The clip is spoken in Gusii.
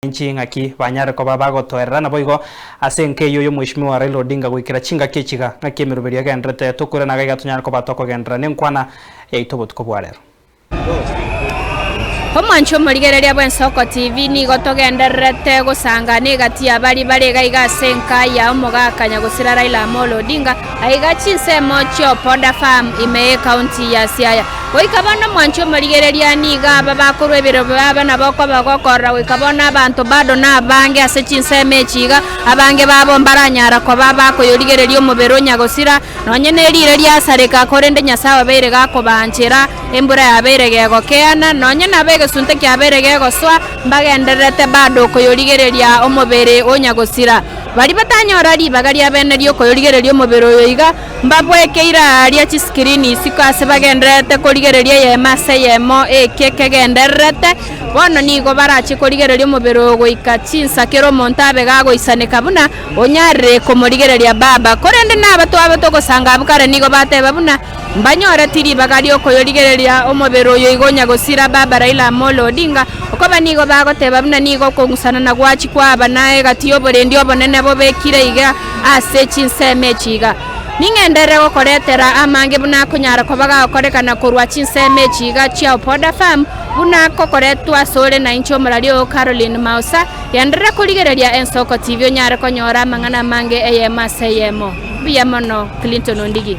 Inchi ng'aki banyare koba bagotoerera, naboigo ase enka eyio y'Omweshimiwa Raila Odinga goikera chingaki echi iga, ng'aki emeroberio egendererete tokure naga iga tonyare koba tokogenderera nenkwana yaito obotuko bwa rero. Omwanchi omorigereria bw'Ensoko TV nigo togendererete gosangana egati ya baria bare iga iga ase enka ya omogaka nyagosira Raila Amolo Odinga aiga chinsemo chi'Opoda Farm ime y'ecounty ya Siaya. Goika bono mwanche omorigereria, nigo aba bakorwa ebiro biabo nabo okoba gokorora goika bono abanto bado nabange ase chinsemo echi iga, abange babo mbaranyara koba bakoyorigereria omobere o nyagosira, nonye ne riire riasareka, korende Nyasae obeire gakobanchera, embura yabeire gegokeana, nonye nabo egesunte kiabeire gegosoa, mbagendererete bado koyorigereria omobere o nyagosira. Baria batanyora ribaga ria bene riokoyorigereria omobere oyo iga, Mbabwekeire aaria chisikirini isiko ase bagendererete korigereria eyemo ase eyemo eke kegendererete. Bono nigo barache korigereria omobere oyo goika chinsa kera omonto abe gagoisaneka buna onyarire komorigereria baba. Korende naba twabe togosanga abwo kare nigo bateba buna mbanyoreti ribaga riokoyorigereria omobere oyo igo onya gosira baba Raila Amolo Odinga okoba nigo bagoteba buna nigo okong'usanana gwachi kwaba na egati y'oborendi obonene bobekire iga Ase chinsemo echi iga, ning'enderere gokoretera amange buna akonyara koba gagokorekana korwa chinsemo echi iga chia Opoda Farm, buna akokoretwa asore nainche omorari oo Caroline Mausa. Genderera korigereria Ensoko TV onyare konyora amang'ana amange eyemo ase eyemo. Mbuya mono, Clinton Ondigi.